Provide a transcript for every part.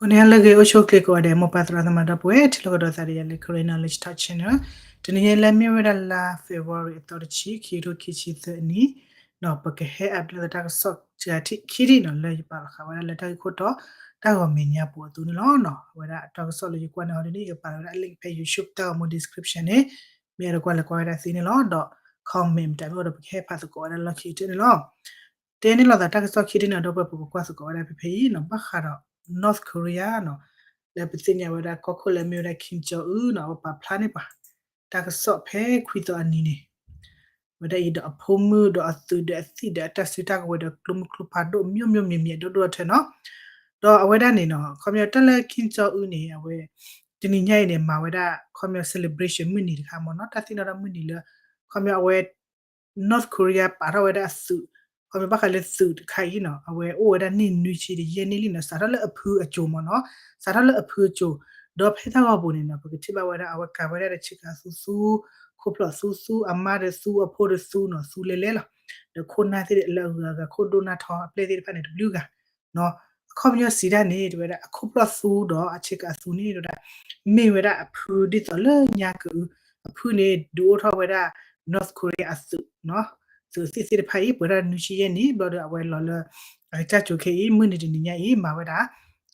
အိၣ်န့ၣ်လၢအဂ့ၤ အိၣ်ဆူၣ်အိၣ်ချ့ကိးဂၤဒဲး မိၢ်ပၢ်သရၣ်သမါဒီပုၢ်ဝဲၢ် ထံၣ်လိာ်ကဒီးသးဒီးယၤလၢ Karen Knowledge Talk Channel တနံၤညါလၢမ့ၢ်ဝဲဒၣ်လါ February အသီတဆံ ခံကထိခံဆံသၢအနံၤ ပကဟဲ update တၢ်ကစီၣ်ခံထံၣ်နီၤ လၢယပာ်လီၤဃာ်ဝဲဒၣ်လၢတၢ်ဂ့ၢ်ခိၣ်တီ တၢ်ဂီၤမဲာ်ညါပူၤအသိးန့ၣ်လီၤ. အဝဲဒၣ်တၢ်ကစီၣ်လၢယကွၢ်န့ၢ်အီၤဒ်န့ၣ် ယကပာ်လီၤဝဲဒၣ်အ link ဖဲ YouTube တၢ်ဂီၤမူ description န့ၣ် မ့ၢ်အဲၣ်ဒိးကွၢ်လဲၤကွၢ်ဝဲဒၣ်သ့န့ၣ်လီၤ. ဒီး comment မတၤမ့ၢ်အိၣ်ဒီး ပကဟဲဖးသကိးဝဲဒၣ်လီၢ်ခံကတၢၢ်န့ၣ်လီၤ. တဲန့ၢ်လိာ်သးတၢ်ကစီၣ်ခံထံၣ်န့ၣ်ဒီပုၢ်ဝဲၢ် ပကကွၢ်သကိးဝဲဒၣ်ဖဲဖဲအံၤနီၤ ဘၣ်ဃးဒီး North Korea နီၤ လၢပသ့ၣ်ညါဝဲဒၣ်ကီၢ်ခိၣ်လၢမ့ၢ်ဝဲဒၣ် Kim Jong Un နီၤ အဝဲပာ်ဖျါန့ၢ်ပှၤ တၢ်ကစီၣ်ဖဲခွံသီအနံၤန့ၣ် ဝဲဒၣ်အံၤဒီးအဖိမုၣ်ဒီးအသုးဒီးအသံၣ်ဒီးအတၢ်စုတၢ်ကဝဲၤဒီးကျိမုၢ်ကျိဖးဒိၣ် မျိုးမျိုးမြင်မြင် ဒိၣ်ဒိၣ်ထၢထၢနီၤ. ဒီးအဝဲဒၣ်န့ၣ်နီၤ ခီပညီတၢ်လၢ Kim Jong Un န့ၣ် အဝဲ တနံၤညါအံၤန့ၣ် မၤဝဲဒၣ် ခီပညီ celebration မုၢ်နံၤတခါမ့ၢ်နီၤ တၢ်သ့ၣ်နီၣ်ထီၣ်မုၢ်နံၤလၢ ခီပညီအဝဲ North Korea ပာ်ထီၣ်ဝဲဒၣ်အသုး ခီပညီဘၣ်ဃးလၢသုးတခါအံၤနီၤ အဝဲအိၣ်ဝဲဒၣ်နံၣ်နွံဆံတယဲၢ်နံၣ်လံနီၤ စးထီၣ်လၢအဖုအစိၤမ့ၢ်နီၤ စးထီၣ်လၢအဖုအစိၤ ဒီးဖဲတၢ်ဂီၤပူၤန့ၣ်နီၤ ပကထံၣ်ဘၣ်ဝဲဒၣ် အဝဲကၤဝဲဒၣ်ဒီးဆ့ကၤသူသူ ခိၣ်ဖျီၣ်သူသူ အမါဒီးသူ အဖိဒီးသူနီၤ သူလဲၤလဲၤလီၤ. ဒီးခိၣ်နၢ်သ့ၣ်လၢအဂုၤအဂၤ ခိၣ်ဒိၣ်နၢ်ထီအပျဲၢ်သ့ၣ်တဖၣ်န့ၣ် တဘျုးဂၤ အခီပညီစံးတၢ်န့ၣ် တဝဲဒၣ်အခိၣ်ဖျီၣ်သူဒီးအဆ့ကၤသူန့ၣ် တဝဲဒၣ် မ့ၢ်ဝဲဒၣ်အဖုဒ်သိးလၢညါကအု အဖုန့ၣ် ဒုးအိၣ်ထီၣ်ဝဲဒၣ် North Korea အသုး သုးသ့ၣ်သ့ၣ်တဖၣ်အံၤ ပှဲၤထီၣ်နွံဆံယဲၢ်နံၣ် ဘျီဒီးအဝဲလီၤလၢ အကစၢ်ကၠိခဲအံၤ မုၢ်နံၤတနံၤညါအံၤ မၤဝဲဒၣ်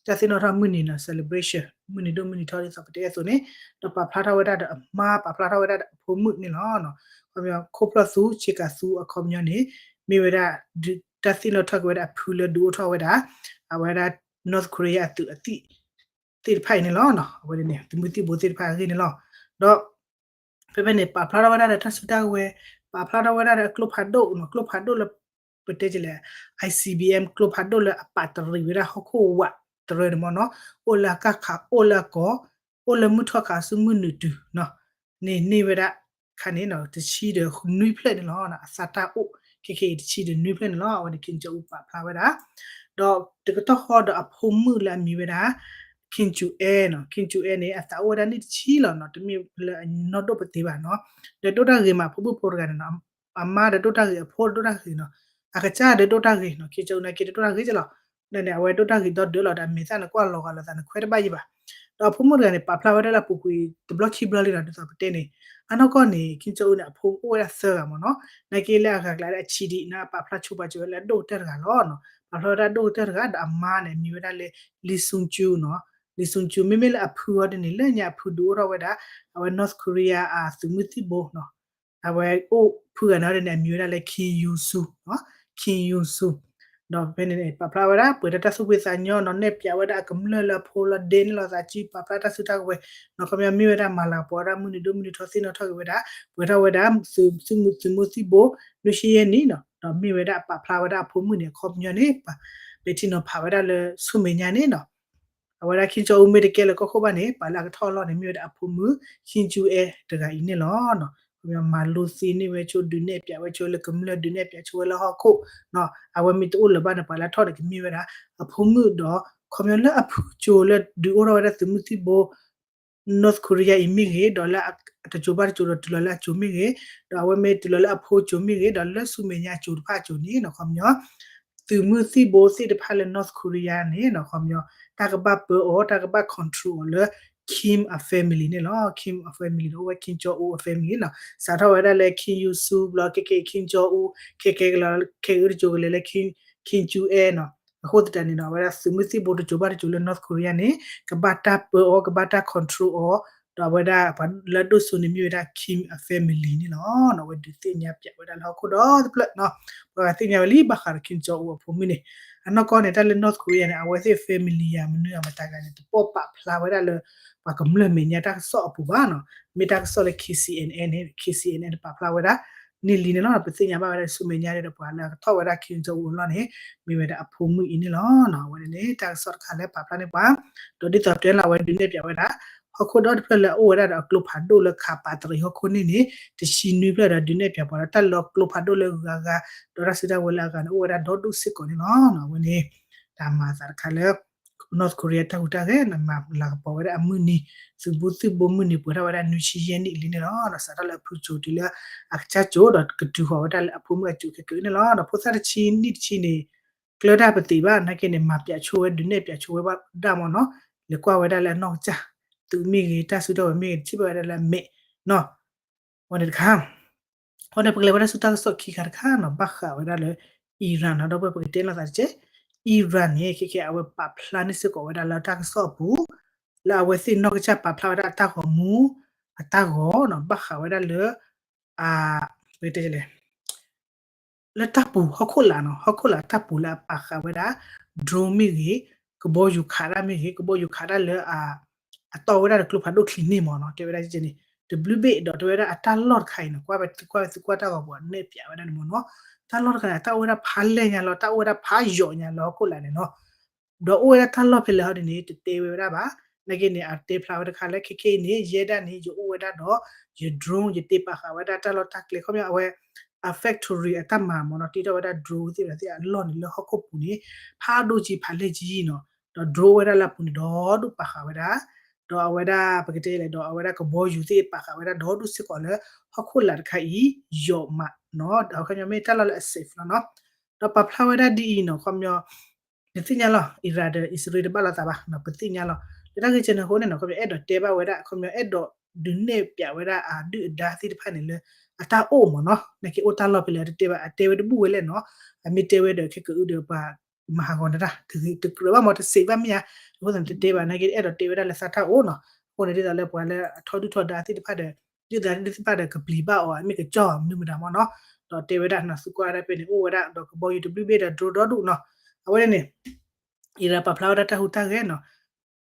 တၢ်သ့ၣ်နီၣ်ထီၣ်မုၢ်နံၤနီၤ celebration မုၢ်နံၤဒိၣ်မုၢ်နံၤထီဒ်သိးပတဲအသိးန့ၣ် ဒီးပာ်ဖျါထီၣ်ဝဲဒၣ်ဒီးအမါ ပာ်ဖျါထီၣ်ဝဲဒၣ်ဒီးအဖိမုၣ်န့ၣ်လီၤ. ခီပညီ ခိၣ်ဖျီၣ်သူ ဆ့ကၤသူအခီပညီန့ၣ် မ့ၢ်ဝဲဒၣ် တၢ်သ့ၣ်နီၣ်ထီၣ်က့ၤဝဲဒၣ်အဖုလၢဒုးအိၣ်ထီၣ်ဝဲဒၣ် အဝဲဒၣ် North Korea အသုးအသံၣ်သ့ၣ်တဖၣ်အံၤန့ၣ်လီၤ. အဝဲန့ၣ် သုးမုၢ်သံၣ်ဘိသ့ၣ်တဖၣ်အဂ့ၢ်န့ၣ်လီၤ. ဒီး ဖဲဖဲန့ၣ် ပာ်ဖျါထီၣ်ဝဲဒၣ်ဒီးတၢ်စုတၢ်ကဝဲၤ ပာ်ဖျါထီၣ်ဝဲဒၣ်ဒီးအကျိဖးဒိၣ်နီၤ ကျိဖးဒိၣ်လၢ ပတဲကလဲၣ် I C B M ကျိဖးဒိၣ်လၢအပာ်တရံးဝဲဒၣ်ဟီၣ်ခိၣ်ဝးတရၢန့ၣ်မ့ၢ်နီၤ အိၣ်လၢအကၢ်ခး အိၣ်လၢအကီၢ် အိၣ်လၢမုၢ်ထီၣ်ခးဆူမုၢ်နုာ်တုၤနီၤ န့ၢ်န့ၢ်ဝဲဒၣ်ခါန့ၣ်နီၤ တဆံဒီးနွံဖျၢၣ်န့ၣ်လီၤ. အသးတၢ်အိၣ်ခဲခဲအံၤ တဆံဒီးနွံဖျၢၣ်န့ၣ်လီၤ. အဝဲန့ၣ် Kim Jong Un ပာ်ဖျါဝဲဒၣ် ဒီးတကတီၢ်ဃီဒီးအဖိမုၣ်လၢအမံၤဝဲဒၣ် Kim Jong Il နီၤ Kim Jong Il န့ၣ် အသးအိၣ်ဝဲဒၣ်နံၣ်တဆံလီၤနီၤ တမ့ၢ်လၢအနီၢ်ဒိၣ်ပသ့ဘၣ်နီၤ ဒီးဒိၣ်တၢ်ဂ့ၤမး ဖိမုၣ်ဖိတဂၤန့ၣ်နီၤ အမါဒီးဒိၣ်တၢ်ဂ့ၤ အဖိဒီးဒိၣ်တၢ်ဂ့ၤနီၤ အကစၢ်ဒီးဒိၣ်တၢ်ဂ့ၤနီၤ Kim Jong Un နာ်က့ဒီးဒိၣ်တၢ်ဂ့ၤကလီၤ န့ၣ် အဝဲဒိၣ်တၢ်ဂ့ၤဒီဒၢလီၤ ဒီးအမဲာ်သၣ်န့ၣ်ကွၢ်လီၤဂာ်လိာ်သးန့ၣ်ခွဲးတဘၣ်ယံၤဘၣ် ဒီးအဖိမုၣ်တဂၤန့ၣ် ပာ်ဖျါဝဲဒၣ်လၢအပူၤကွံာ်တဘျီခံဘျီလံနီၤ ဒ်သိးပတဲန့ၣ် အနီၢ်ကီၢ်န့ၣ် Kim Jong Un န့ၣ် အဖိအိၣ်ဝဲဒၣ်သၢဂၤမ့ၢ်နီၤ နာ်က့လၢအဂၤကျါလၢအဆံးဒံး န့ၣ် ပာ်ဖျါဆိပာ်စၢၤဝဲလၢအဒိၣ်ကတၢၢ်တဂၤလီၤနီၤ ပာ်ဖျါဝဲဒၣ်ဒိၣ်ကတၢၢ်တဂၤ ဒီးအမါန့ၣ် မံၤဝဲဒၣ်လၢ Lee Sung Ju နီၤ Lee Sung Ju မ့မ့ၢ်လၢအဖုအီၤဒ်န့ၣ် လၢညါအဖုဒုးအိၣ်ထီၣ်ဝဲဒၣ် အဝဲ North Korea အသုးမုၢ်သံၣ်ဘိနီၤ အဝဲအိၣ်ဖုဂၤန့ၣ်ဒ်န့ၣ် အမံၤဝဲဒၣ်လၢ Kim Yoo Su နီၤ Kim Yoo Su ဒီးဖဲန့ၣ်န့ၣ် ပာ်ဖျါဝဲဒၣ် ပှဲၤဒီးတၢ်သူၣ်ဖှံသးညီနီၤ နဲၣ်ပၠးဝဲဒၣ်အကမျၢၢ်လၢအဖိလီၤဒ့န့ၣ်လီၤသးကံ ပာ်ဖျါတၢ်စုတၢ်ကဝဲၤနီၤ ခီပညီမ့ၢ်ဝဲဒၣ်မၤလၤကပီၤဝဲဒၣ်မုၢ်နံၤဒိၣ်မုၢ်နံၤထီသ့ၣ်နီၣ်ထီၣ်က့ၤဝဲဒၣ် ပှဲၤထီၣ်ဝဲဒၣ် သုးမုၢ်သံၣ်ဘိ နွံဆံယဲၢ်နံၣ်နီၤ ဒီးမ့ၢ်ဝဲဒၣ်ပာ်ဖျါဝဲဒၣ်အဖိမုၣ်န့ၣ် အခီပညီန့ၣ် ပထံၣ်နီၤဖးဝဲဒၣ်လၢဆူမဲာ်ညါန့ၣ်နီၤ အဝဲဒၣ် Kim Jong Un မ့ၢ်တကဲလၢကီၢ်ခိၣ်ဘၣ်န့ၣ် ပှၤလၢအကထီၣ်အလီၢ်န့ၣ် မ့ၢ်ဝဲဒၣ်အဖိမုၣ် Kim Jong Il တဂၤအံၤန့ၣ်လီၤ. မၤလိသ့န့ၢ်ဝဲဆိ ဒုးနဲၣ်ပၠးဝဲဆိလၢကမျၢၢ် ဒုးနဲၣ်ပၠးဆိဝဲလၢဟီၣ်ခိၣ် အဝဲမ့ၢ်တအိၣ်လၢၤဘၣ်န့ၣ် ပှၤလၢအထီၣ်န့ၣ်ကမ့ၢ်ဝဲဒၣ် အဖိမုၣ်ဒီး ခီပညီလၢအဖုစိၤလၢဒုးအိၣ်ထီၣ်ဝဲဒၣ်သုးမုၢ်သံၣ်ဘိ North Korea အံၤမ့ၢ်ဂ့ၤ ဒီးလၢအတစိၤဘၣ်တစိၤဒီးတုၤလီၤလၢအစိၤမ့ၢ်ဂ့ၤ ဒီးအဝဲမ့ၢ်တုၤလီၤလၢအဖိစိၤမ့ၢ်ဂ့ၤ ဒီးလၢဆူမဲာ်ညါအစိၤတဖၣ်အစိၤန့ၣ်နီၤ ခီပညီ သုးမုၢ်သံၣ်ဘိသ့ၣ်တဖၣ်လၢ North Korea န့ၣ်နီၤ ခီပညီ တၢ်ကဘၣ်ပၢအီၤ တၢ်ကဘၣ် control အီၤလၢ Kim အ family န့ၣ်လီၤ. Kim အ family ဒီးအိၣ်ဝဲ Kim Jong Un အ family နီၤ စးထီၣ်ဝဲဒၣ်လၢ Kim Yoo Su ဘျီ ခဲကဲ Kim Jong Un ခဲကဲကလီၤ ခဲအၢတစိၤကလဲၤလၢ Kim Jong Il နီၤ အဃိသတးန့ၣ်နီၤ အဝဲဒၣ်သုးမုၢ်သံၣ်ဘိတစိၤဘၣ်တစိၤလၢ North Korea န့ၣ် ကဘၣ်တၢ်ပၢအီၤ ကဘၣ်တၢ် control အီၤ ဒီးအဝဲဒၣ်ပှၤလၢအဒိၣ်စိန့ၣ်မ့ၢ်ဝဲဒၣ် Kim အ family န့ၣ်လီၤ. အဝဲဒုးသ့ၣ်ညါပၠးဝဲဒၣ်လၢဟီၣ်ခိၣ်ဒီတဖျၢၣ်နီၤ ပှၤသ့ၣ်ညါဝဲလံဘၣ်ဃးဒီး Kim Jong Un အဖိမုၣ်န့ၣ် အနီၢ်ကီၢ်န့ၣ် တၢ်လၢ North Korea န့ၣ် အဝဲသ့ၣ် family ဧါ မနုၤဧါမတၤဂၤန့ၣ် တပိာ်ပာ်ဖျါဝဲဒၣ်လၢ ပှၤကမျၢၢ်မဲာ်ညါတၢ်ကစီၣ်အပူၤဘၣ်နီၤ မ့ၢ်တၢ်ကစီၣ်လၢ K C N N န့ၣ် K C N N န့ၣ် ပာ်ဖျါဝဲဒၣ် န့ၢ်လံန့ၣ်လီၤ. ပသ့ၣ်ညါဘၣ်ဝဲဒၣ်ဆူမဲာ်ညါဒီး ပှၤလၢအကထီၣ်ဝဲဒၣ် Kim Jong Un အလီၢ်န့ၣ် မ့ၢ်ဝဲဒၣ်အဖိမုၣ်အံၤန့ၣ်လီၤ. အဝဲန့ၣ်န့ၣ်တၢ်ကစီၣ်တခါလၢပာ်ဖျါန့ၢ်ပှၤ ဒီးဒ်သိးပတဲလီၤ အဝဲဒုးနဲၣ်ပၠးဝဲဒၣ် ဟီၣ်ခိၣ်ဒီတဖျၢၣ်လၢအအိၣ်ဝဲဒၣ်ဒီးအကျိဖးဒိၣ်လၢခးပာ်တရံးဟီၣ်ခိၣ်န့ၣ်န့ၣ် တဆံနွံဖျၢၣ်ဒီးဒုးနဲၣ်ပၠးပှၤဒီးတၢ်လီၤကျိဖးဒိၣ်လၢဂၤဂၤ ဒီးတၢ်စုတၢ်ဝဲလၢအဂၤန့ၣ် အိၣ်ဝဲဒၣ်ဒီဒူၣ်စ့ၢ်ကီးန့ၣ်လီၤ. အဝဲန့ၣ် တၢ်မၤအသးတခါလၢ North Korea တၢ်ဟူးတၢ်ဂဲၤ မၤလၤကပီၤဝဲဒၣ်အမုၢ်နံၤ သုးဘူးသုးဘိမုၢ်နံၤပှဲၤထီၣ်ဝဲဒၣ်နွံဆံယဲၢ်နံၣ်လံန့ၣ်လီၤ. ဒီးစးထီၣ်လၢအဖုစိၤတုၤလၢအကစၢ်စိၤဒီးကတုၤဃီၤဝဲဒၣ်လၢအဖိမုၣ်အစိၤခဲကနံၣ်န့ၣ်လီၤ. ဒီးဖိသၣ်တဆံနံၣ်တဆံန့ၣ် ကျၢၤတၢ်ပသံးဘၣ် နာ်က့န့ၣ် မၤပၠးဆိဝဲ ဒုးနဲၣ်ပၠးဆိဝဲဘၣ်ဒၣ်မ့ၢ်နီၤ, လဲၤကွၢ်ဝဲဒၣ်လၢအနီၢ်ကစၢ် သုးမ့ၢ်ဂ့ၤ တၢ်စုတၢ်ဝဲၤမ့ၢ်ဂ့ၤ ထံၣ်ဘၣ်ဝဲဒၣ်လၢအမဲာ်နီၤ, ဝဲန့ၣ်တခါ အဃိန့ၣ် ပကလဲၤဝဲဒၣ်ဆူတၢ်ကစီၣ်ခံခါတခါနီၤ ဘၣ်ဃးဝဲဒၣ်လၢ Iran နီၤ ဒီပုၢ်ဝဲၢ် ပကတဲလိာ်သးတက့ၢ်, Iran န့ၣ် ခဲခဲအဝဲပာ်ဖျါန့ၢ်စ့ၢ်ကီးဝဲဒၣ်လၢတၢ်ကစီၣ်အပူၤ လၢအဝဲသ့ၣ်နီၢ်ကစၢ်ပာ်ဖျါဝဲဒၣ်အတၢ်ဂီၤမူ အတၢ်ဂီၤနီၤ ဘၣ်ဃးဝဲဒၣ်လၢ အ ပကတဲလဲၣ် လၢတၢ်ပူၤဟီၣ်ခိၣ်လာ်နီၤ ဟီၣ်ခိၣ်လာ်တၢ်ပူၤလၢအပာ်ဃာ်ဝဲဒၣ် drone မ့ၢ်ဂ့ၤ, ကဘီယူၤခးတၢ်မ့ၢ်ဂ့ၤ, ကဘီယူၤခးတၢ်လၢ အတီဝဲဒၣ်ဒီးကျိဖးဒိၣ်ချံန့ၣ်မ့ၢ်နီၤ တဲဝဲဒၣ်န့ၣ် တဘျုးဘ့ၣ် ဒီးတဲဝဲဒၣ်အတၢ်လီၢ်တခါအံၤနီၤ ကွၢ်ဝဲသုကွၢ်သုကွၢ်တၢ်ဂီၤပူၤ အနဲၣ်ပၠးဝဲဒၣ်န့ၣ်မ့ၢ်နီၤ, တၢ်လီၢ်တခါန့ၣ် တၢ်အိၣ်ဝဲဒၣ်ဖးလဲၢ်ညါလီၤ တၢ်အိၣ်ဝဲဒၣ်ဖးယိာ်ညါလီၤ ဟီၣ်ခိၣ်လာ်န့ၣ်နီၤ ဒီးအိၣ်ဝဲဒၣ်တၢ်လီၢ်ဖဲလဲၣ်ဟီဒ်န့ၣ် တတဲဝဲဒၣ်ဘၣ်, နာ်က့န့ၣ် အတဲဖျါဝဲတခါလၢခဲခဲအံၤန့ၣ် ယဲဒၣ်န့ၣ် ယအိၣ်ဝဲဒၣ်ဒီး ယ drone ယတ့ပာ်ဃာ်ဝဲဒၣ်တၢ်လီၢ်တၢ်ကျဲ ခီပညီအဝဲ အ factory အတၢ်မၤမ့ၢ်နီၤ တ့ထီၣ်ဝဲဒၣ် drone သ့ၣ်ဒီးသ့ၣ်အလီၢ်န့ၣ်လၢဟီၣ်ခိၣ်ပူၤန့ၣ် ဖးဒိၣ်ကံဖးလဲၢ်ကံနီၤ, ဒီး drone ဝဲဒၣ်လၢအပူၤန့ၣ် ဒီဒူၣ်ပာ်ဃာ်ဝဲဒၣ်, ဒီးအဝဲဒၣ်ပကတဲလဲၣ် ဒီးအဝဲဒၣ်ကဘီယူၤသ့ၣ်ပာ်ဃာ်ဝဲဒၣ် ဒီဒူၣ်စ့ၢ်ကီးလၢ ဟီၣ်ခိၣ်လာ်တခါအံၤ ယိာ်မးနီၤ, ဒီးခီပညီမ့ၢ်တၢ်လီၢ်လၢအ safe လီၤနီၤ, ဒီးပာ်ဖျါဝဲဒၣ်ဒ်အံၤနီၤ ခီပညီ နသ့ၣ်ညါလီၤ Iran ဒီးအံၣ်စရ့လးတဘၣ်လိာ်သးဘၣ် ပသ့ၣ်ညါလီၤ, လၢတၢ်ဂ့ၢ်ကဲန့ၣ်အဃိန့ၣ်နီၤ ခီပညီအဲၣ်ဒိးတဲဘၣ်ဝဲဒၣ် ခီပညီအဲၣ်ဒိးဒုးနဲၣ်ပၠးဝဲဒၣ်အဒုၣ်အဒါသ့ၣ်တဖၣ်န့ၣ်လၢ အတၢ်အိၣ်မ့ၢ်နီၤ နာ်က့အိၣ်တၢ်လီၢ်ဖဲလဲၣ် အတတဲဘၣ် အတဲဝဲတဘူၣ်ဝဲလဲၣ်နီၤ, အမ့ၢ်တဲဝဲဒီးခဲကအုဒီးပှၤ မၤဟးဂီၤနတၢ် တကြၢးဘၣ်မ့ၢ်တစံးဘၣ်မ့ၢ်ဧါ, အဃိသတးန့ၣ်တတဲဘၣ် နာ်က့အဲၣ်ဒိးတဲဝဲဒၣ်လၢသးတၢ်အိၣ်နီၤ, အဃိန့ၣ်ဒ်သိးလၢပှၤလၢအထီဒုၣ်ထီဒါသ့ၣ်တဖၣ်ဒီး ဒုၣ်ဒါသ့ၣ်တဖၣ်ဒီး ကပျံၤဘၣ်အီၤ မ့ၢ်ကကၠီအီၤမနုၤမတၤမ့ၢ်နီၤ, ဒီးတဲဝဲဒၣ်နီၤ သုကွၢ်ဝဲဒၣ်ဖဲန့ၣ် အိၣ်ဝဲဒၣ်ဒီးကဘီယူၤတဘျုးဘ့ၣ်ဒီး drone ဒီဒူၣ်နီၤ, အဝဲန့ၣ် Iran ပာ်ဖျါဝဲဒၣ်တၢ်ဟူးတၢ်ဂဲၤနီၤ,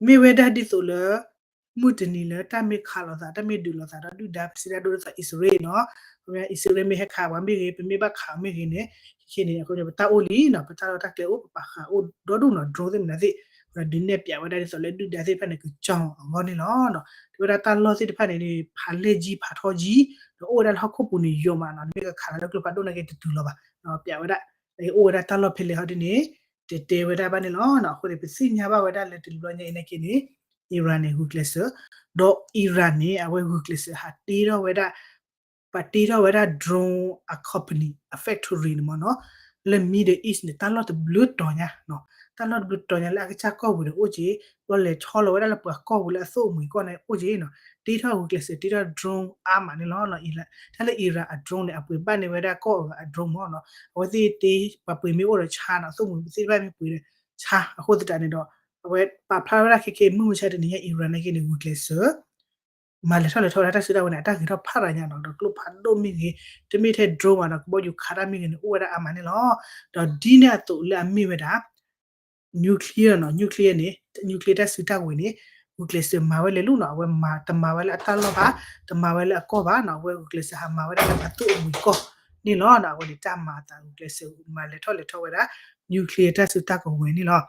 မ့ၢ်ဝဲဒၣ်ဒ်သိးလၢ မုၢ်တနံၤလၢတၢ်မ့ၢ်ခးလိာ်သး တၢ်မ့ၢ်ဒုးလိာ်သးဒီးဒုၣ်ဒါပစံးဒၣ်ဒိၣ်ဒ်သိးအံၣ်စရ့လးနီၤ, အံၣ်စရ့လးမ့ၢ်ဟဲခးပှၤမ့ၢ်ဂ့ၤ ပမ့ၢ်ဘၣ်ခးအီၤမ့ၢ်ဂ့ၤန့ၣ် ခဲခဲန့ၣ် အဃိန့ၣ် ပတၢ်အိၣ်လံနီၤ ပတၢ်လီၢ်တၢ်ကျဲအိၣ် ပပာ်ဃာ်အိၣ်ဒီဒူၣ်နီၤ drone သ့ၣ်မနုၤသ့ၣ် ဒုးနဲၣ်ပၠးဝဲဒၣ်ဒ်သိးလၢဒုၣ်ဒါသ့ၣ်တဖၣ်န့ၣ် ကကၠီအဂီၢ်န့ၣ်လီၤ. တဲဝဲဒၣ်တၢ်လီၢ်သ့ၣ်တဖၣ်န့ၣ် ဖးလဲၢ်ကံဖးထီကံ ဒီးအိၣ်ဝဲဒၣ်လၢဟီၣ်ခိၣ်ပူၤန့ၣ် ယိာ်မးနီၤ မ့ၢ်ကခးလၢကျိဖးဒိၣ်နာ်က့တတုၤလီၤဘၣ် ပၠးဝဲဒၣ် အိၣ်ဝဲဒၣ်တၢ်လီၢ်ဖဲလဲၣ်ဟီဒ်န့ၣ် တတဲဝဲဒၣ်ဘၣ်န့ၣ်လီၤ. အဃိန့ၣ် ပသ့ၣ်ညါဘၣ်ဝဲဒၣ်လၢတဘျီညါအံၤနာ်က့န့ၣ် Iran န့ၣ် ဂုာ်ကျဲးစၢး ဒီး Iran န့ၣ် အဝဲဂုာ်ကျဲးစၢးဟးတ့ထီၣ်ဝဲဒၣ် ပှၤတ့ထီၣ်ဝဲဒၣ် drone အ company အ factory န့ၣ်မ့ၢ်နီၤ လၢ Middle East န့ၣ် တၢ်လီၢ်တဘျုးတီၤညါ တၢ်လီၢ်တဘျုးတီၤညါလၢအကစၢ်ကီၢ်ပူၤန့ၣ်အိၣ်က့ၤ ဘျီလဲၤဆီလီၤဝဲဒၣ်လၢပှၤကီၢ်ပူၤလၢအသိၣ်အမှံၤကီၢ်န့ၣ်အိၣ်က့ၤနီၤ တ့ထီၣ်ဂုာ်ကျဲးစၢးတ့ထီၣ် drone အါမးန့ၣ်လီၤ. တၢ်လၢ Iran အ drone န့ၣ် အပှ့ၤဘၣ်န့ၢ်ဝဲဒၣ်ကီၢ်အဂၤအ drone မ့ၢ်နီၤ အဝဲသ့ၣ်တ့ ပှၤပှ့ၤမ့ၢ်အိၣ်ဒီးဆါနီၤ သိၣ်မှံၤသ့ၣ်တဖၣ်မ့ၢ်ပှ့ၤဒီးဆါ အဃိသတးန့ၣ်ဒီး အဝဲပာ်ဖျါဝဲဒၣ်ခဲခဲအံၤ မုၢ်မဆါတနံၤညါ Iran နာ်က့န့ၣ် ဂုာ်ကျဲးစၢး မၤလဲၤထီၣ်လဲၤထီဝဲဒၣ်တၢ်စုတၢ်ဝဲၤန့ၣ် အတၢ်ဂ့ၤထီၣ်ဖးဒိၣ်ညါနီၤ ဒီးကျိဖးဒိၣ်မ့ၢ်ဂ့ၤ တမ့ၢ်ထဲ drone ဘၣ်ဒီး ကဘီယူၤခးတၢ်မ့ၢ်ဂ့ၤန့ၣ် အိၣ်ဝဲဒၣ်အါမးန့ၣ်လီၤ. ဒီးဒ်န့ၣ်အသိးလၢအမ့ၢ်ဝဲဒၣ် nuclear နီၤ nuclear န့ၣ် nuclear တၢ်စုတၢ်ကဝဲၤန့ၣ် ဂုာ်ကျဲးစၢးမၤဝဲလဲၤလိၤနီၤ အဝဲမၤတမၤဝဲလၢအတၢ်လီၢ်ဘၣ် တမၤဝဲလၢအကီၢ်ဘၣ်နီၤ အဝဲဂုာ်ကျဲးစၢးဟးမၤဝဲဒၣ်လၢအသိၣ်အမှံၤကီၢ်န့ၣ်လီၤ. အဝဲန့ၣ်တၢ်မၤအသးဂုာ်ကျဲးစၢးမၤလဲၤထီၣ်လဲၤထီဝဲဒၣ် nuclear တၢ်စုတၢ်ကဝဲၤန့ၣ်လီၤ.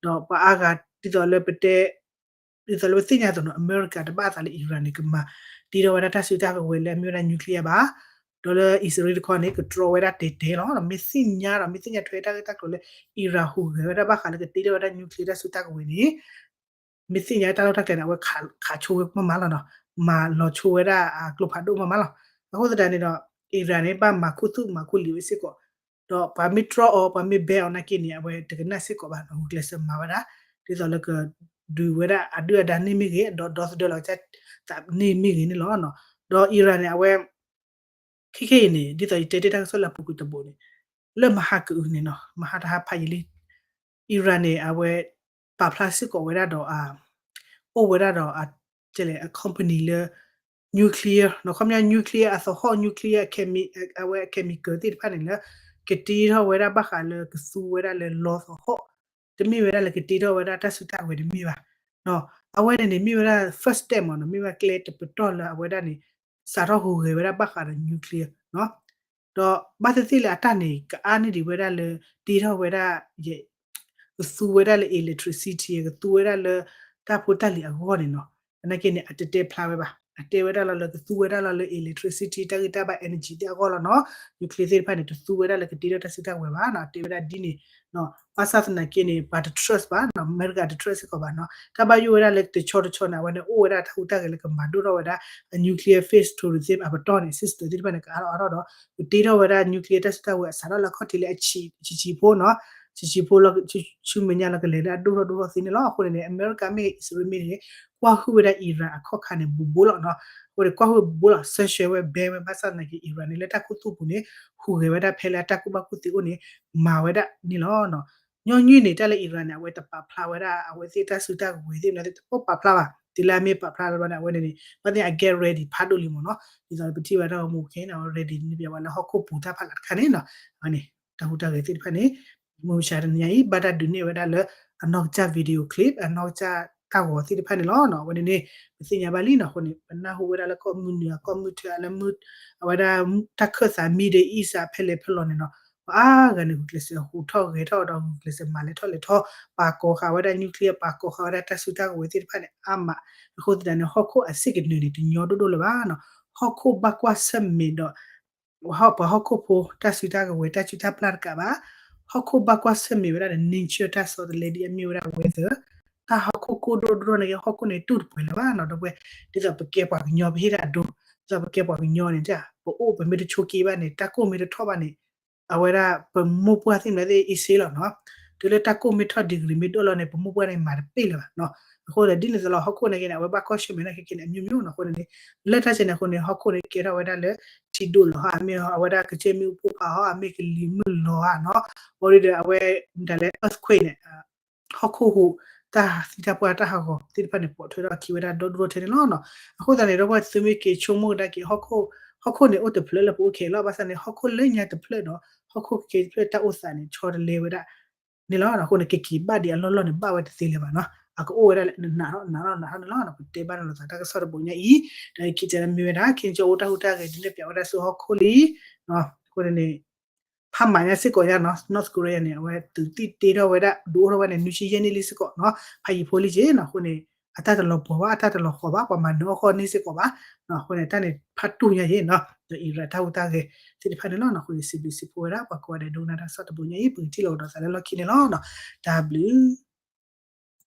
ဒီးပှၤအါဂၤဒ်သိးလၢပတဲ ဒ်သိးလၢပသ့ၣ်ညါအသိးနီၤ အမဲရကၤတဘၣ်အသးလၢ Iran န့ၣ် ကမၤတ့ထီၣ်ဝဲဒၣ်တၢ်စုတၢ်ကဝဲၤလၢအမ့ၢ်ဝဲဒၣ် nuclear ဘၣ်, ဒီးလၢအံၣ်စရ့လးတခီန့ၣ် ကတြီဝဲဒၣ်တဲာ်တဲာ်လီၤ. မ့ၢ်သ့ၣ်ညါဒီး မ့ၢ်သ့ၣ်ညါထွဲတၢ်ဂ့ၢ်တၢ်ကျိၤလၢ Iran ဟူးဂဲၤဝဲဒၣ်ဘၣ်ဃးလၢကတ့ထီၣ်ဝဲဒၣ် nuclear တၢ်စုတၢ်ကဝဲၤန့ၣ် မ့ၢ်သ့ၣ်ညါတၢ်လီၢ်တၢ်ကျဲန့ၣ် အဝဲခးဆိဝဲမးမးလီၤနီၤ, မၤလီၤဆိဝဲဒၣ်အကျိဖးဒိၣ်မးမးလီၤ. အဃိသတးန့ၣ်ဒီး Iran န့ၣ် ဘၣ်မၤခူသူၣ်မၤခူလံာ်ဝဲစ့ၢ်ကီး, ဒီးပှၤမ့ၢ်တြီအီၤ ပှၤမ့ၢ် ban အီၤနာ်က့န့ၣ် အဝဲတကနၣ်စ့ၢ်ကီးဘၣ်နီၤ, ဂုာ်ကျဲးစၢးမၤဝဲဒၣ် ဒ်သိးလၢကဒုးဝဲဒၣ်အဒုၣ်အဒါန့ၣ်မ့ၢ်ဂ့ၤ, ဒီးဒီသဒၢလီၤကစၢ်သးန့ၣ်မ့ၢ်ဂ့ၤန့ၣ်လီၤ. ဒီး Iran န့ၣ် အဝဲ ခဲခဲအံၤန့ၣ် ဒ်သိးယတဲတ့ၢ်တၢ်ကစီၣ်လၢအပူၤကွံာ်တဘိးန့ၣ် လၢမဟါကအုးန့ၣ်နီၤ, မဟါတဟါဖးယံာ်လံ Iran န့ၣ် အဝဲပာ်ဖျါစ့ၢ်ကီးဝဲဒၣ်ဒီး အိၣ်ဝဲဒၣ်ဒီး အ company လၢ nuclear နီၤ, ခီပညီ nuclear အသဟီၣ် nuclear အဝဲ chemical သ့ၣ်တဖၣ်န့ၣ်လၢ ကတ့ထီၣ်ဝဲဒၣ်ဘၣ်ဃးလၢကသူဝဲဒၣ်လၢလီသဟီၣ်, တမ့ၢ်ဝဲဒၣ်လၢကတ့ထီၣ်ဝဲဒၣ်တၢ်စုတၢ်ကဝဲၤတမ့ၢ်ဘၣ်. အဝဲန့ၣ်န့ၣ် မ့ၢ်ဝဲဒၣ် first step မ့ၢ်နီၤ, မ့ၢ်ဝဲဒၣ်ကျဲတပတီၢ်လၢအဝဲဒၣ်န့ၣ် စးထီၣ်ဟူးဂဲၤဝဲဒၣ်ဘၣ်ဃးဒီး nuclear နီၤ. ဒီးဘၣ်သ့ၣ်သ့ၣ်လၢအတၢ်န့ၣ် ကအါန့ၢ်ဒံးဝဲဒၣ်လၢ တ့ထီၣ်ဝဲဒၣ် ကသူဝဲဒၣ်လၢ electricity ကသူဝဲဒၣ်လၢ တၢ်ဖိတၢ်လံၤအဂီၢ်န့ၣ်နီၤ. သနာ်က့န့ၣ် အတတဲဖျါဝဲဘၣ်. အတဲဝဲဒၣ်လီၤလၢကသူဝဲဒၣ်လီၤလၢ electricity တၢ်ဂ့ၢ်တၢ်ဘၣ် energy သ့ၣ်အဂီၢ်လီၤနီၤ. nuclear သ့ၣ်တဖၣ်န့ၣ် တသူဝဲဒၣ်လၢကတ့ထီၣ်တၢ်စုတၢ်ကဝဲၤဘၣ်နီၤ. တဲဝဲဒၣ်ဒ်န့ၣ် ဘၣ်ဆၣ်သနာ်က့န့ၣ် ပှၤတ trust ဘၣ်နီၤ, အမဲရကၤတ trust စ့ၢ်ကီးဘၣ်နီၤ. တၢ်ဘၣ်ယိၣ်ဝဲဒၣ်လၢတဆီတဆီန့ၣ် အဝဲန့ၣ်အိၣ်ဝဲဒၣ်တၢ်ဟူးတၢ်ဂဲၤလၢကမၤဒိၣ်ထီၣ်ဝဲဒၣ် အ nuclear factory သ့ၣ်အပတီၢ်န့ၣ် system သ့ၣ်တဖၣ်န့ၣ် ကအါထီၣ်အါထီၣ်ဒီး ကတ့ထီၣ်ဝဲဒၣ် nuclear တၢ်စုတၢ်ကဝဲၤအစးထီၣ်လၢအခီၣ်ထံးလၢအဆံးဆံးဖိနီၤ. ဆံးဆံးဖိလီၤ ဆူမဲာ်ညါလီၤကလဲၤလၢအဒိၣ်ထီၣ်ဒိၣ်ထီၣ်သ့န့ၣ်လီၤ. အဃိန့ၣ်န့ၣ် အမဲရကၤမ့ၢ်ဂ့ၤ အံၣ်စရ့လးမ့ၢ်ဂ့ၤန့ၣ် ကွၢ်ဟုၣ်ဝဲဒၣ် Iran အခီၣ်ခါန့ၣ် ဘူးဘူးလီၤနီၤ. အဃိန့ၣ် ကွၢ်ဟုၣ်ဘူးဘူးလီၤ ဆၢရှဲဝဲ ဘဲဝဲ ဘၣ်ဆၣ်သနာ်က့ Iran န့ၣ် လၢတၢ်ခူသူၣ်ပူၤန့ၣ် ဟူးဂဲၤဝဲဒၣ်ဖဲလၢအတၢ်ကူၣ်ဘၣ်ကူၣ်သ့အိၣ်န့ၣ် မၤဝဲဒၣ်န့ၣ်လီၤနီၤ. ညီနုၢ်န့ၣ် တၢ်လၢ Iran န့ၣ် အဝဲတပာ်ဖျါဝဲဒၣ် အဝဲသ့ၣ်တၢ်စုတၢ်ကဝဲၤသ့ၣ်မနုၤသ့ၣ် တပာ်ဖျါဘၣ်. တုၤလၢအမ့ၢ်ပာ်ဖျါလၢဘၣ်န့ၣ် အဝဲန့ၣ်န့ၣ် ဘၣ်သ့ၣ်အ get ready ဖးဒိၣ်လံမ့ၢ်နီၤ. ဒ်သိးပထံၣ်ဘၣ်တၢ်ဂီၤမူခဲအံၤန့ၣ် အဝဲ ready န့ၣ် ပျဲဝဲလၢဟီၣ်ခိၣ်ပူၤတၢ်ဖးလၢ်တခါန့ၣ်နီၤ. အဝဲန့ၣ် တၢ်ဟူးတၢ်ဂဲၤသ့ၣ်တဖၣ်န့ၣ် မုၢ်မဆါတနံၤညါအံၤ ဘၣ်တၢ်ဒုးနဲၣ်ဝဲဒၣ်လၢ အနီၢ်ကစၢ် video clip အနီၢ်ကစၢ်တၢ်ဂီၤသ့ၣ်တဖၣ်န့ၣ်လီၤ. အဝဲန့ၣ်န့ၣ် ပသ့ၣ်ညါဘၣ်လံနီၤ. အဃိန့ၣ် ပနၢ်ဟူဝဲဒၣ်လၢကီၢ်မုၢ်နုာ် ကီၢ်မုၢ်ထၢ လၢမုၢ် အဝဲဒၣ် တၢ်ခၢၣ်သး Middle East ဖဲလဲၣ်ဖဲလဲၣ်န့ၣ်နီၤ ပှၤအါဂၤန့ၣ် ဂုာ်ကျဲးစၢးဟူးထီၣ်ဂဲၤထီၣ်ဒီး ဂုာ်ကျဲးစၢးမၤလဲၤထီၣ်လဲၤထီၣ် ပာ်ကိးဃာ်ဝဲဒၣ် nuclear ပာ်ကိးဃာ်ဝဲဒၣ်တၢ်စုတၢ်ကဝဲၤသ့ၣ်တဖၣ်န့ၣ် အါမး. အဃိသတးန့ၣ် ဟီၣ်ခိၣ်အစ့ၣ်ကနၢၤန့ၣ် တညီဒိၣ်ဒိၣ်လၢၤဘၣ်နီၤ. ဟီၣ်ခိၣ်ဘၣ်ကွၢ်ဆၢၣ်မဲာ်ဒီး ပှၤဟီၣ်ခိၣ်ဖိ တၢ်စုတၢ်ကဝဲၤ တၢ်စုတၢ်ပျၢ်တကးဘၣ်. ဟီၣ်ခိၣ်ဘၣ်ကွၢ်ဆၢၣ်မဲာ်ဝဲဒၣ်ဒီး nature တၢ်ဆီတလဲဒ်အမ့ၢ်ဝဲဒၣ် weather တၢ်ဟီၣ်ခိၣ်ကိၢ်ဒိၣ်ဒိၣ်န့ၣ်က့ ဟီၣ်ခိၣ်န့ၣ်တူၢ်တပှဲၤလၢၤဘၣ်နီၤ. ဒီပုၢ်ဝဲၢ် ဒ်သိးပကဲပှၤကညီပဟ့ၣ်တၢ်အဒိ ဒ်သိးပကဲပှၤကညီန့ၣ် ပအိၣ်ပမ့ၢ်တဆိးက့ဘၣ်န့ၣ် တၢ်ကိၢ်မ့ၢ်တထီၣ်ဘၣ်န့ၣ် အဝဲဒၣ်ပမိၢ်ပှၢ်သ့ၣ်မနုၤသ့ၣ် အ့ၣ်စ့လီၤနီၤ. တုၤလၢတၢ်ကိၢ်မ့ၢ်ထီၣ် degree မ့ၢ်ဒိၣ်လီၤန့ၣ် ပမိၢ်ပှၢ်န့ၣ်မၤတပ့ၢ်လၢၤဘၣ်နီၤ. အဃိဒီးဒ်န့ၣ်အသိးလီၤ ဟီၣ်ခိၣ်န့ၣ်က့န့ၣ် အဝဲဘၣ်ကွၢ်ဆၢၣ်မဲာ်န့ၣ်က့န့ၣ် အမျိုးမျိုးနီၤ. အဃိန့ၣ်န့ၣ် လၢတၢ်စဲန့ၣ်အဃိန့ၣ် ဟီၣ်ခိၣ်န့ၣ်ကဲထီၣ်ဝဲဒၣ်လၢ ထံဒိၣ်လီၤဟီ အမ့ၢ်အဝဲဒၣ်ကစၢၢ်မ့ၣ်အူပိၢ်ဖးဟီ အမ့ၢ်ကလံၤမုၢ်လီၤဧါနီၤ. အဃိဒီးအဝဲဒၣ်လၢ earthquake န့ၣ် ဟီၣ်ခိၣ်ဟူး တၢ်သံတၢ်ပှၢ်တၢ်ဟးဂီၤသ့ၣ်တဖၣ်န့ၣ် ပိာ်ထွဲထီၣ်အခံဝဲဒၣ်ဒီဒူၣ်ဒီထၢန့ၣ်လီၤနီၤ. အဃိသတးန့ၣ် ဒီပုၢ်ဝဲၢ်သုမ့ၢ်က့ၤဆိကမိၣ်ကဒါက့ၤ ဟီၣ်ခိၣ်န့ၣ်အိၣ်တဖျၢၣ်လၢပအိၣ်ခဲအံၤလီၤ. ဘၣ်ဆၣ်န့ၣ် ဟီၣ်ခိၣ်လၢညါတဖျၢၣ်ဒီး ဟီၣ်ခိၣ်ခဲအံၤတဖျၢၣ်တၢ်အိၣ်သးန့ၣ် ဆီတလဲဝဲဒၣ်န့ၣ်လီၤ. အဃိန့ၣ် ကက့ၤဘၣ်ဒံးအလီၢ်လီၢ်န့ၣ် ဘၣ်ဝဲတသ့လၢၤဘၣ်နီၤ. အကအိၣ်ဝဲဒၣ်လၢနနးထီၣ်နးထီၣ်နးထီၣ်န့ၣ်လီၤ. ပတဲဘၣ်နလိာ်သးတၢ်ကစီၣ်တဘိညါအံၤ ဒီးခံကတၢၢ်မ့ၢ်ဝဲဒၣ် ခ့ကၠီအိၣ်တၢ်ဟူးတၢ်ဂဲၤဒ်န့ၣ် ပျးဝဲဒၣ်ဆူဟီၣ်ခိၣ်လံ အဃိန့ၣ်န့ၣ် ဖးမၤညါစ့ၢ်ကီးညါနီၤ. North Korea န့ၣ် အဝဲတုၤသံၣ်တ့ထီၣ်ဝဲဒၣ် ဒုးအိၣ်ထီၣ်ဝဲန့ၣ် နွံဆံယဲၢ်နံၣ်လံစ့ၢ်ကီးနီၤ. ဖးယံာ်ဖိလံက့နီၤ. အဃိန့ၣ် အတၢ်တလီၤပှီၤဘၣ် အတၢ်တလီၤဃီၤဘၣ် ပှၤမၤနၢၤအီၣ်ဃီန့ၣ်စ့ၢ်ကီးဘၣ်. အဃိန့ၣ် တၢ်န့ၣ်ဖးတူၢ်ညါယ့ၣ်နီၤ. ဒီး Iran တၢ်ဟူးတၢ်ဂဲၤသ့ၣ်တဖၣ်န့ၣ်လီၤ. အဃိန့ၣ် စံးဘျုးစံးဖှိၣ်ဝဲဒၣ် ပှၤကိးဂၤဒဲးဒိကနၣ်တၢ်ကစီၣ်တဘိညါအံၤ ပကထံၣ်လိာ်ကဒီးသးလၢလီၢ်ခံန့ၣ်လီၤ. တၢ်ဘျုး